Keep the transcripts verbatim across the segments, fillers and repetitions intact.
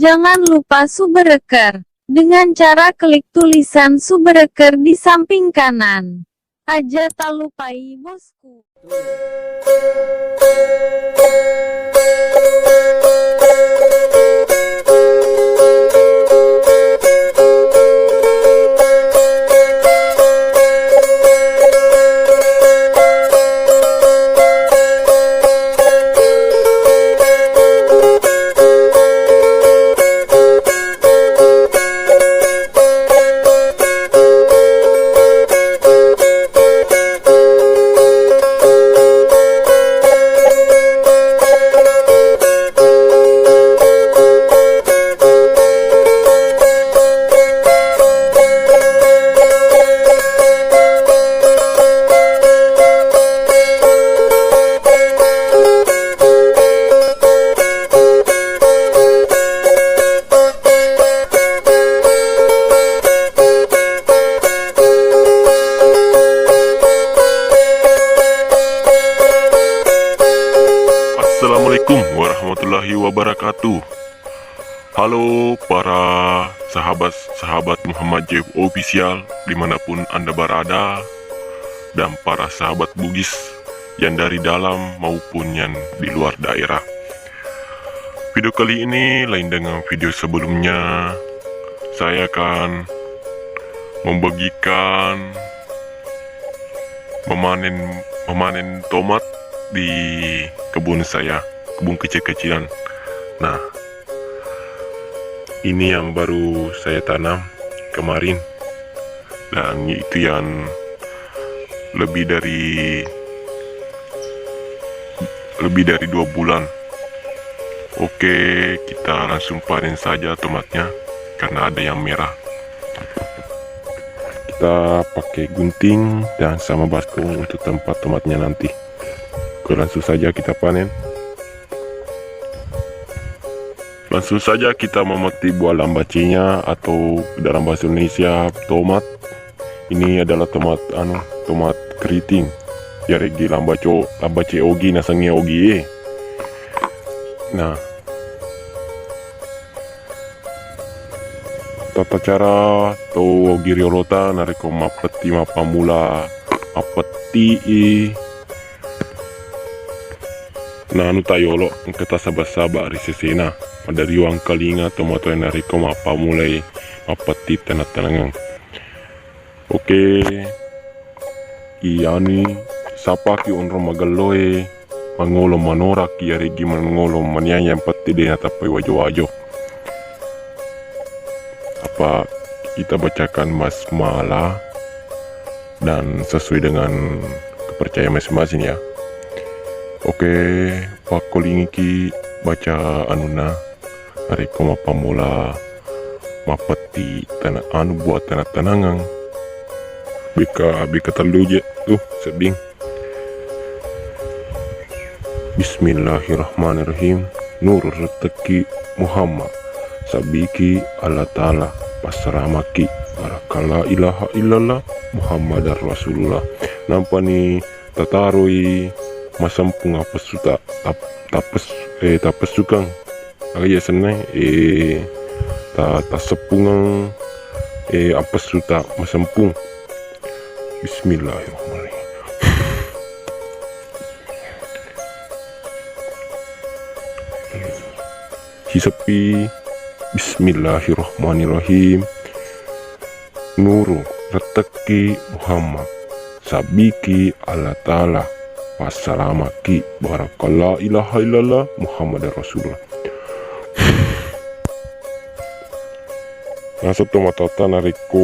Jangan lupa subscribe dengan cara klik tulisan subscribe di samping kanan. Aja talupai, bosku. Assalamualaikum warahmatullahi wabarakatuh. Halo para sahabat-sahabat Muhammad Jeff Official dimanapun Anda berada, dan para sahabat Bugis yang dari dalam maupun yang di luar daerah. Video kali ini lain dengan video sebelumnya. Saya akan membagikan memanen memanen tomat di kebun saya, kebun kecil-kecilan. Nah, ini yang baru saya tanam kemarin, dan itu yang lebih dari lebih dari dua bulan. Oke, kita langsung panen saja tomatnya karena ada yang merah. Kita pakai gunting dan sama batu untuk tempat tomatnya nanti. Oke, langsung saja kita panen. Langsung saja kita memetik buah lambacenya atau dalam bahasa Indonesia tomat. Ini adalah tomat, anu, tomat keriting. Yareggi lambaco, lambace ogi nasengnge ogi e. Nah, tata cara to ogi riolota narekko mappetti mappammula mappetti i. Nanu tayolo engka tasaba-saba ri sesena. Maderri wangkalinga tomatoa narekko mappammulai mappetti tenang-tenangeng. Oke, iyani sapaki onrong magelloe mangolo manoraki yareggi mangolo maniaya yang penting de natappai wajo-wajo. Apa kita bacakan basmalah dan sesuai dengan kepercayaan masing-masing ya. Oke, pakkolingiki baca anunna. Narekko mappammula mappetti tana anu buat tanang-tanangang. Beka beka tellu je tuh sedding. Bismillahirrahmanirrahim. Nur retekki Muhammad. Sabbiki Allah Ta'ala. Passalamaki. Barakalla ilaha illallah Muhammadar Rasulullah. Nampani tataroi masempung appessuta tap- tappes- eh, tappessukang aga iya senna eh, ta- tasseppungeng eh, appessuta masempung. Bismillahirrahmanirrahim. Hiseppi. Bismillahirrahmanirrahim. Nuru retekki Muhammad, sabbiki Allah Ta'ala, passalamaki barakalla ilaha illallah Muhammadar Rasulullah. Naseng to matoatta narekko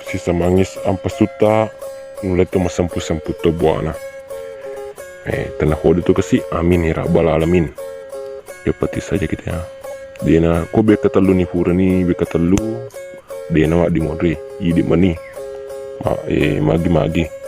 sisa mangis ampasutta, nulle to masempu-sempu to buana. Eh, tenna hodu to kasi, amin ya rabbal alamin. Ya pati saja kita ya. Dena ko beka tellu ni purani beka tellu. Dena wa di monri, idi mani. Ma, eh, magi-magi.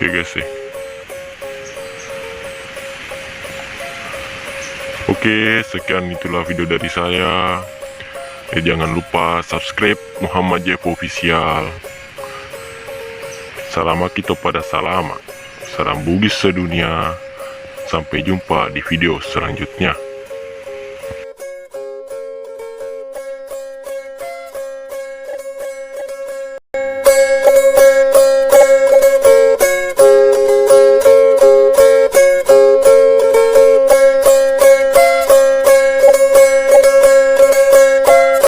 Oke, guys, eh. Oke, sekian itulah video dari saya. Eh, jangan lupa subscribe Muhammad Jeff Official. Salam kita pada salama. Salam Bugis sedunia. Sampai jumpa di video selanjutnya.